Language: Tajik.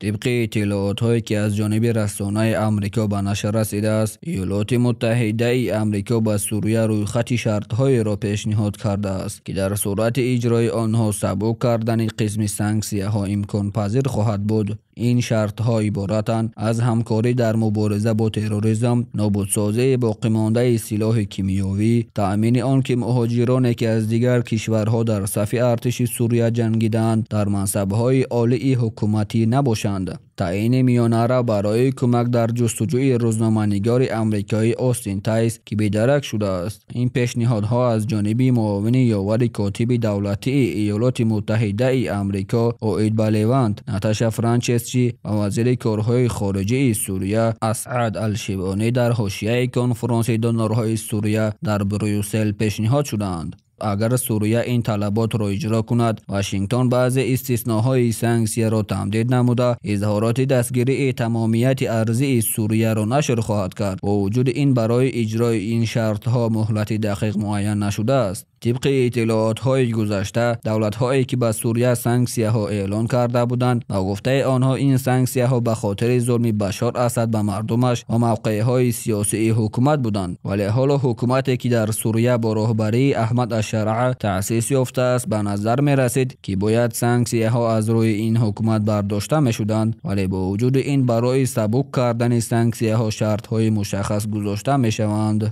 Тибқи иттилоотҳое, ки аз ҷониби расонаи Амрико ба нашр расидааст, Иёлоти Муттаҳидаи Амрико ба Сурия рӯйхати шартҳоеро пешниҳод кардааст, ки дар сурати иҷрои онҳо сабук кардани қисми санксияҳо имконпазир хоҳад буд. Ин шартҳо иборатанд аз ҳамкорӣ дар мубориза бо терроризм, нобудсозии боқимондаи силоҳи кимиёвӣ, таъмини он ки муҳоҷироне, ки аз дигар кишварҳо дар сафи артиши Сурия ҷангидаанд, дар мансабҳои олии ҳукуматӣ набошанд, таъйини миёнарав барои кӯмак дар ҷустуҷӯи рӯзноманигори амрикоӣ Остин Тайс, ки бедарак шудааст. Ин пешниҳодҳо аз ҷониби муовини ёвари котиби давлатии Иёлоти Муттаҳидаи Амрико оид ба Левант Наташа Франчесчи ва вазири корҳои хориҷии Сурия Асъад Алшибонӣ дар ҳошияи конфронси донорҳои Сурия дар Брюссел пешниҳод шудаанд. Агар Сурия ин талаботро иҷро кунад, Вашингтон баъзе истисноҳои санксияро тамдид намуда, изҳороти дастгирии тамомияти арзии Сурияро нашр хоҳад кард. Бо вуҷуди ин, барои иҷрои ин шартҳо муҳлати дақиқ муайян нашудааст. Тибқи иттилоотҳои гузашта, давлатҳое, ки ба Сурия санксияҳо эълон карда буданд, ба гуфтаи онҳо ин санксияҳо ба хотири зулми Башор Асад ба мардумаш ва мавқеъҳои сиёсии ҳукумат буданд. Вале ҳоло ҳукумате, ки дар Сурия бо роҳбарии Аҳмад Ашшараа таъсис ёфтааст, ба назар мерасид, ки бояд санксияҳо аз рӯи ин ҳукумат бардошта мешуданд, вале бо вуҷуди ин барои сабук кардани санксияҳо шартҳои мушаххас гузошта мешаванд.